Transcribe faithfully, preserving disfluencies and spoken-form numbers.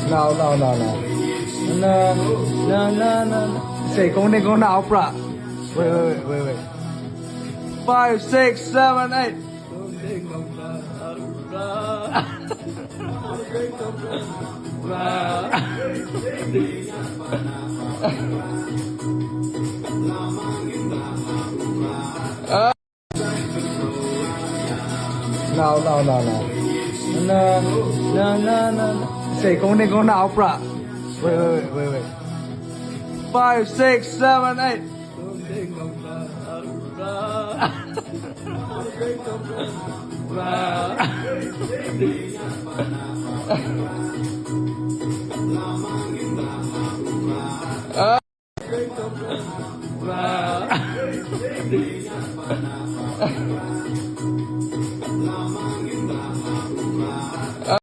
No, no, no, no. No, no, no, no, no. Say, kong ne kong na opera. Wait, wait, wait, wait, wait. Five, six, seven, eight. No, no, no, no. No, no, no, no, no. Say, kong ne kong na opera. Wait, wait, wait, wait, wait. Five, six, seven, eight.